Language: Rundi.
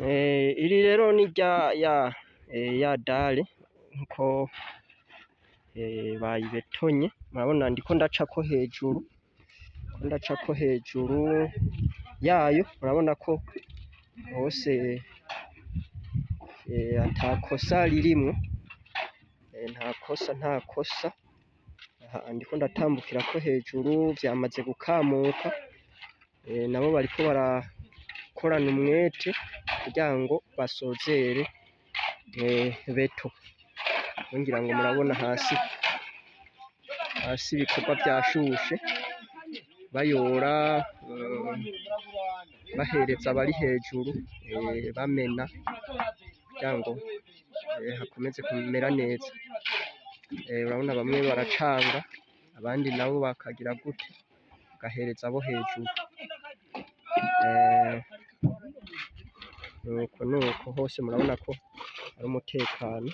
Iri rero ni rya ya ya dalle nkuko bayibetonye. Murabona ndiko ndacako hejuru, ndiko ndacako hejuru yayo. Murabona ko hose atakosa ririmwo, nta kosa, nta kosa. Aha ndiko ndatambukirako hejuru, vyamaze gukamuka. Nabo bariko barakorana umwete kugira ngo basozere béton. Ngira ngo murabona hasi, hasi ibikorwa vyashushe, bayora, bahereza abari hejuru, bamena kugira ngo hakomeze kumera neza. Urabona bamwe baracanga, abandi nabo bakagira gute, bagahereza abo hejuru. Nuko nuko hose murabona ko ari umutekano.